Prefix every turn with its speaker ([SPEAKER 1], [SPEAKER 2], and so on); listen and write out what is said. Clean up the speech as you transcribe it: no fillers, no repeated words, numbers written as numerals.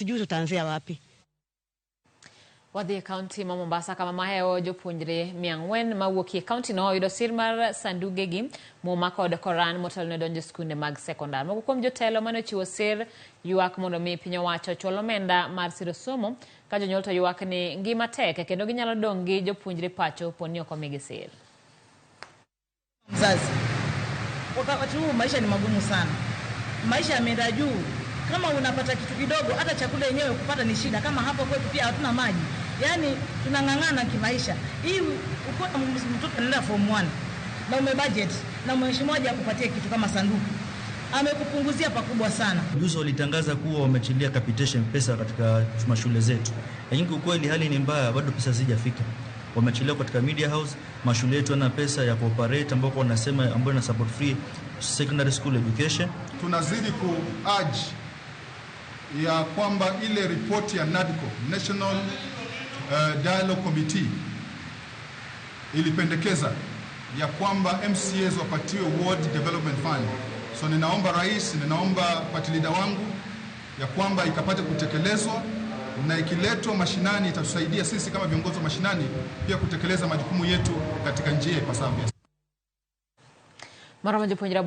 [SPEAKER 1] Sijui tutaanzia wapi.
[SPEAKER 2] Wadhi e kaunti ma Mombasa kama mahewo jopuonjre 400 mawuok e kaunti no oyudo sir mar sandugegi, muma kod Koran motelo ne donjo e skunde mag sekondar. Moko kuom jotelo mane ochiwo sir ywak mondo mi piny owacho ochwal omenda mar siro somo ka jonyuol to ywak ni ngima tek kendo ginyalo dong' gi jopuonjre pacho poni ok omigi sir.
[SPEAKER 3] Mzazi, wakati huu maisha ni magumu sana, maisha yameenda juu. Kama unapata kitu kidogo, hata chakula yenyewe kupata ni shida. Kama hapa kwetu pia hatuna maji, yaani tunang'ang'ana kimaisha. Hii uko na mtoto anaenda form 1 na ume budget na mheshimiwa aje akupatie kitu kama sanduku, amekupunguzia pakubwa sana.
[SPEAKER 4] Juzi walitangaza kuwa wameachilia capitation pesa katika mashule zetu, lakini kwa kweli hali ni mbaya, bado pesa hazijafika. Wameachilia katika media house, mashule yetu yana pesa ya kuoperate, ambako wanasema ambayo ina support free secondary school education.
[SPEAKER 5] Tunazidi ku urge ya kwamba ile ripoti ya NADCO, National Dialogue Committee, ilipendekeza ya kwamba MCAs wapatiwe Ward Development Fund. So ninaomba rais, ninaomba party leader wangu ya kwamba ikapate kutekelezwa na ikiletwa mashinani itatusaidia sisi kama viongozi wa mashinani pia kutekeleza majukumu yetu katika njia ipasavyo.
[SPEAKER 2] Moromo jopuonjre 8.